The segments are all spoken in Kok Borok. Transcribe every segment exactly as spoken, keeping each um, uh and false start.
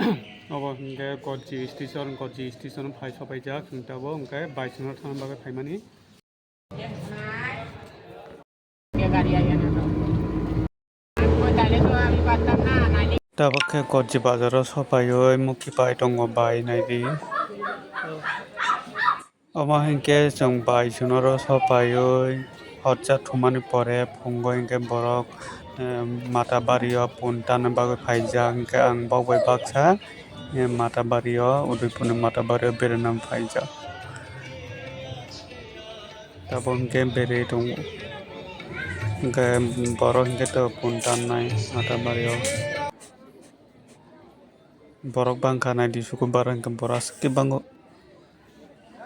Obo hwnkhe Gorji station, Gorji station phai sopaijak, hwnkhe abo hwnkhe Baisongno thangna bagwi phaimani. Tabuk khe Gorji bazaro sopaiwi mukti pai tongo bai naidi. Omo hinkhe chwng bai chwngno ro sopaiwi horcha thumani pore phungo hinkhe borok, eh, Matabario pun tanna bagwi phaijak, hinkhe ang bokbai baksa, eh, Matabario, Udaipurni Matabario berana phaijak. Tabuk hinkhe berwi tongo, hinkhe borok hinkhe tabuk pun tannai Matabario. Borok bangkha naidi suku bar hinkhe borok aswk khe bango.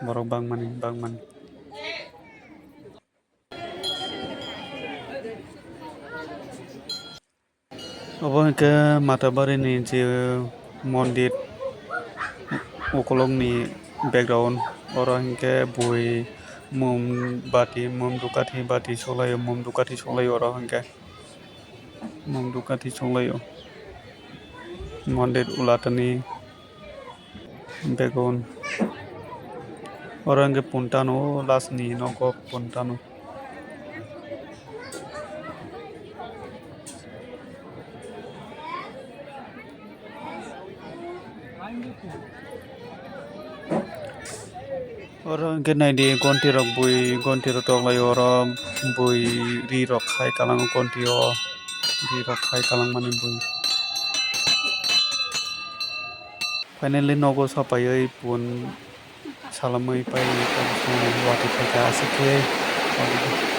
Borok bangmani, bangmani. Obo hinkhe Matabarini je mondir ukulukni background, oro hinkhe bui mum bati, mum dukathi bati solaio, mum dukathi solaio oro hinkhe. Mum dukathi songlaio. Mondir ulatani begun. Oro hwnkhe puntano last ni nogo puntano. Oro hwnkhe naidi gonti rok bui, gonti rok tonglai oro bui ri rok khai kalango gonti o ri rok khai kalangmani bui. Finally nogo sapaiwi pun salamwi pai watwi phaikha aswk khe.